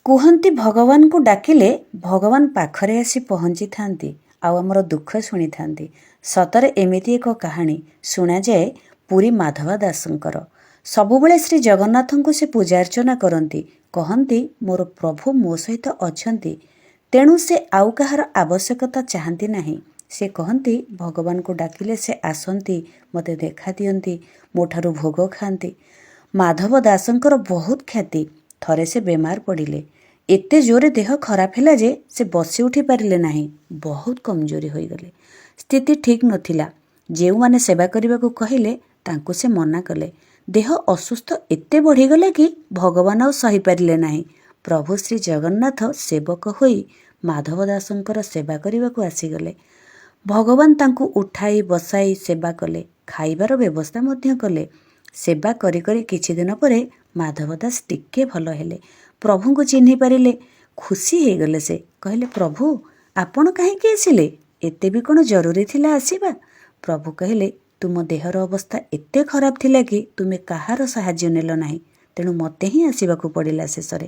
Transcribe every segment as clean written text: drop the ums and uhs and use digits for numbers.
କୁହନ୍ତି, ଭଗବାନଙ୍କୁ ଡାକିଲେ ଭଗବାନ ପାଖରେ ଆସି ପହଞ୍ଚିଥାନ୍ତି ଆଉ ଆମର ଦୁଃଖ ଶୁଣିଥାନ୍ତି। ସତରେ ଏମିତି ଏକ କାହାଣୀ ଶୁଣାଯାଏ ପୁରୀ ମାଧବ ଦାସଙ୍କର। ସବୁବେଳେ ଶ୍ରୀ ଜଗନ୍ନାଥଙ୍କୁ ସେ ପୂଜାର୍ଚ୍ଚନା କରନ୍ତି। କହନ୍ତି, ମୋର ପ୍ରଭୁ ମୋ ସହିତ ଅଛନ୍ତି, ତେଣୁ ସେ ଆଉ କାହାର ଆବଶ୍ୟକତା ଚାହାନ୍ତି ନାହିଁ। ସେ କହନ୍ତି, ଭଗବାନଙ୍କୁ ଡାକିଲେ ସେ ଆସନ୍ତି, ମୋତେ ଦେଖା ଦିଅନ୍ତି, ମୋ ଠାରୁ ଭୋଗ ଖାଆନ୍ତି। ମାଧବ ଦାସଙ୍କର ବହୁତ ଖ୍ୟାତି। ଥରେ ସେ ବେମାର ପଡ଼ିଲେ। ଏତେ ଜୋରେ ଦେହ ଖରାପ ହେଲା ଯେ ସେ ବସି ଉଠି ପାରିଲେ ନାହିଁ। ବହୁତ କମଜୋରି ହୋଇଗଲେ। ସ୍ଥିତି ଠିକ୍ ନଥିଲା। ଯେଉଁମାନେ ସେବା କରିବାକୁ କହିଲେ, ତାଙ୍କୁ ସେ ମନା କଲେ। ଦେହ ଅସୁସ୍ଥ ଏତେ ବଢ଼ିଗଲା କି ଭଗବାନ ଆଉ ସହିପାରିଲେ ନାହିଁ। ପ୍ରଭୁ ଶ୍ରୀ ଜଗନ୍ନାଥ ସେବକ ହୋଇ ମାଧବ ଦାସଙ୍କର ସେବା କରିବାକୁ ଆସିଗଲେ। ଭଗବାନ ତାଙ୍କୁ ଉଠାଇ ବସାଇ ସେବା କଲେ, ଖାଇବାର ବ୍ୟବସ୍ଥା ମଧ୍ୟ କଲେ। ସେବା କରି କରି କିଛି ଦିନ ପରେ ମାଧବ ଦାସ ଟିକେ ଭଲ ହେଲେ। ପ୍ରଭୁଙ୍କୁ ଚିହ୍ନି ପାରିଲେ। ଖୁସି ହେଇଗଲେ ସେ। କହିଲେ, ପ୍ରଭୁ, ଆପଣ କାହିଁକି ଆସିଲେ? ଏତେ ବି କ'ଣ ଜରୁରୀ ଥିଲା ଆସିବା? ପ୍ରଭୁ କହିଲେ, ତୁମ ଦେହର ଅବସ୍ଥା ଏତେ ଖରାପ ଥିଲା କି ତୁମେ କାହାର ସାହାଯ୍ୟ ନେଲ ନାହିଁ, ତେଣୁ ମୋତେ ହିଁ ଆସିବାକୁ ପଡ଼ିଲା ଶେଷରେ।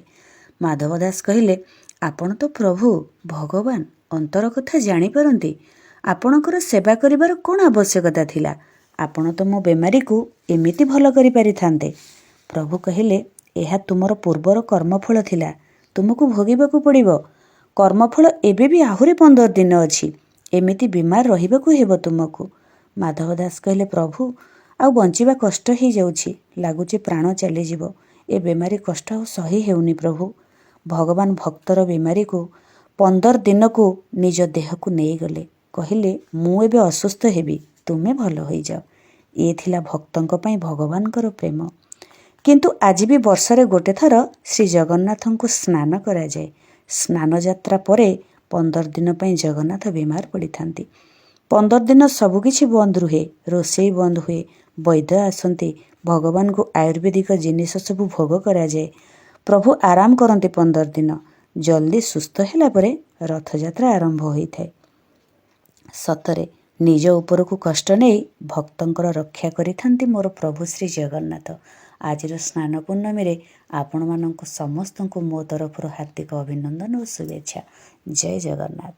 ମାଧବ ଦାସ କହିଲେ, ଆପଣ ତ ପ୍ରଭୁ ଭଗବାନ, ଅନ୍ତର କଥା ଜାଣିପାରନ୍ତି। ଆପଣଙ୍କର ସେବା କରିବାର କ'ଣ ଆବଶ୍ୟକତା ଥିଲା? ଆପଣ ତ ମୋ ବେମାରୀକୁ ଏମିତି ଭଲ କରିପାରିଥାନ୍ତେ। ପ୍ରଭୁ କହିଲେ, ଏହା ତୁମର ପୂର୍ବର କର୍ମଫଳ ଥିଲା, ତୁମକୁ ଭୋଗିବାକୁ ପଡ଼ିବ। କର୍ମଫଳ ଏବେ ବି ଆହୁରି 15 ଦିନ ଅଛି, ଏମିତି ବିମାର ରହିବାକୁ ହେବ ତୁମକୁ। ମାଧବ ଦାସ କହିଲେ, ପ୍ରଭୁ, ଆଉ ବଞ୍ଚିବା କଷ୍ଟ ହେଇଯାଉଛି, ଲାଗୁଛି ପ୍ରାଣ ଚାଲିଯିବ। ଏ ବେମାରୀ କଷ୍ଟ ଆଉ ସହି ହେଉନି ପ୍ରଭୁ। ଭଗବାନ ଭକ୍ତର ବିମାରୀକୁ 15 ଦିନକୁ ନିଜ ଦେହକୁ ନେଇଗଲେ। କହିଲେ, ମୁଁ ଏବେ ଅସୁସ୍ଥ ହେବି, ତୁମେ ଭଲ ହୋଇଯାଅ। ଏ ଥିଲା ଭକ୍ତଙ୍କ ପାଇଁ ଭଗବାନଙ୍କର ପ୍ରେମ। କିନ୍ତୁ ଆଜି ବି ବର୍ଷରେ ଗୋଟେ ଥର ଶ୍ରୀ ଜଗନ୍ନାଥଙ୍କୁ ସ୍ନାନ କରାଯାଏ। ସ୍ନାନ ଯାତ୍ରା ପରେ 15 ଦିନ ପାଇଁ ଜଗନ୍ନାଥ ବିମାର ପଡ଼ିଥାନ୍ତି। 15 ଦିନ ସବୁକିଛି ବନ୍ଦ ରୁହେ, ରୋଷେଇ ବନ୍ଦ ହୁଏ, ବୈଦ୍ୟ ଆସନ୍ତି, ଭଗବାନଙ୍କୁ ଆୟୁର୍ବେଦିକ ଜିନିଷ ସବୁ ଭୋଗ କରାଯାଏ। ପ୍ରଭୁ ଆରାମ କରନ୍ତି 15 ଦିନ। ଜଲ୍ଦି ସୁସ୍ଥ ହେଲା ପରେ ରଥଯାତ୍ରା ଆରମ୍ଭ ହୋଇଥାଏ। ସତରେ ନିଜ ଉପରକୁ କଷ୍ଟ ନେଇ ଭକ୍ତଙ୍କର ରକ୍ଷା କରିଥାନ୍ତି ମୋର ପ୍ରଭୁ ଶ୍ରୀ ଜଗନ୍ନାଥ। ଆଜିର ସ୍ନାନ ପୂର୍ଣ୍ଣମୀରେ ଆପଣମାନଙ୍କୁ ସମସ୍ତଙ୍କୁ ମୋ ତରଫରୁ ହାର୍ଦ୍ଦିକ ଅଭିନନ୍ଦନ ଓ ଶୁଭେଚ୍ଛା। ଜୟ ଜଗନ୍ନାଥ।